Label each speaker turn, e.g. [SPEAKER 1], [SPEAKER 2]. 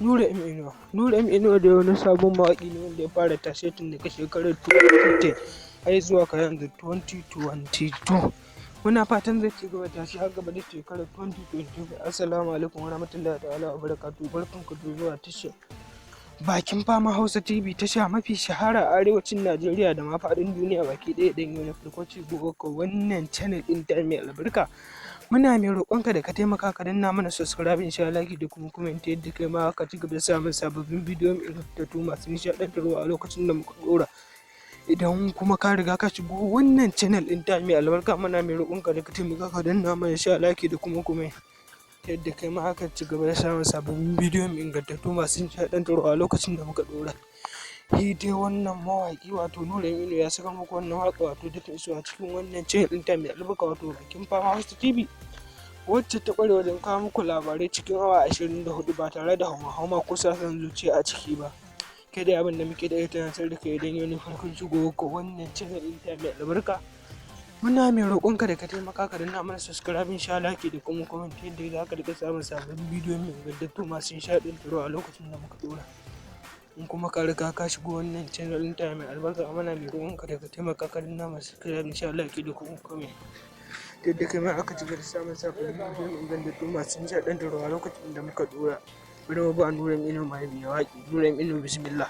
[SPEAKER 1] Nura M Inuwa. Nura M Inuwa dai wani sabon mawaƙi ne wanda ya fara tashe tun daga shekarar 2010 har zuwa yanzu 2022. Muna fatan zai ci gaba tashi har gaba da shekarar 2025. Assalamu alaikum warahmatullahi ta'ala wa barakatuhu. Barkanku da zuwa tashar Bakin Fama Hausa TV, tasha mafi shahara a arewacin Najeriya da ma faɗin duniya baki ɗaya. Idan yau na farko ci ka wannan channel ɗin ta mai albarka, muna mai roƙonka da ka taimaka ka danna mana subscribe, insha Allah, da kuma comment, yadda kai ma ka ci gaba da samun sababbin bidiyon ingantattu masu nishaɗantarwa a lokacin da muka ɗora. Idan kuma ka riga ka shigo wannan channel ɗin ta mai albarka, muna mai roƙonka da ka taimaka ka danna mana sha like da kuma comment, yadda kai ma aka ci gaba da samun sababbin bidiyon ingantattu masu nishaɗantarwa a lokacin da muka ɗora. Shi dai wannan mawaƙi, wato Nura Inuwa, ya saka muku wannan waƙa, wato Dafin So, a cikin wannan channel ɗin ta mai albarka, wato Bakin Fama Hausa TV, wacce ta ƙware wajen kawo muku labarai cikin awa 24 ba tare da hauma-hauma ko sa son zuciya a ciki ba. Kai dai abin da muke da ita da kai, idan yau ne farkon shigowarka wannan channel ɗin ta mai albarka, muna mai roƙonka da ka taimaka ka danna mana subscribe, sha like da kuma comment, yadda za ka riƙa samun sabbin bidiyon ingantattu masu nishaɗantarwa a lokacin da muka ɗora. In kuma ka riga ka shigo wannan channel ɗin ta mai albarka, muna mai roƙonka da ka taimaka ka danna mana subscribe, sha like da kuma comment, yadda kai ma aka ci gaba da samun sabbin bidiyon ingantattu masu nishaɗantarwa a lokacin da muka ɗora. Bari mu ba Nura Inuwa mai waƙi. Nura Inuwa, bismillah.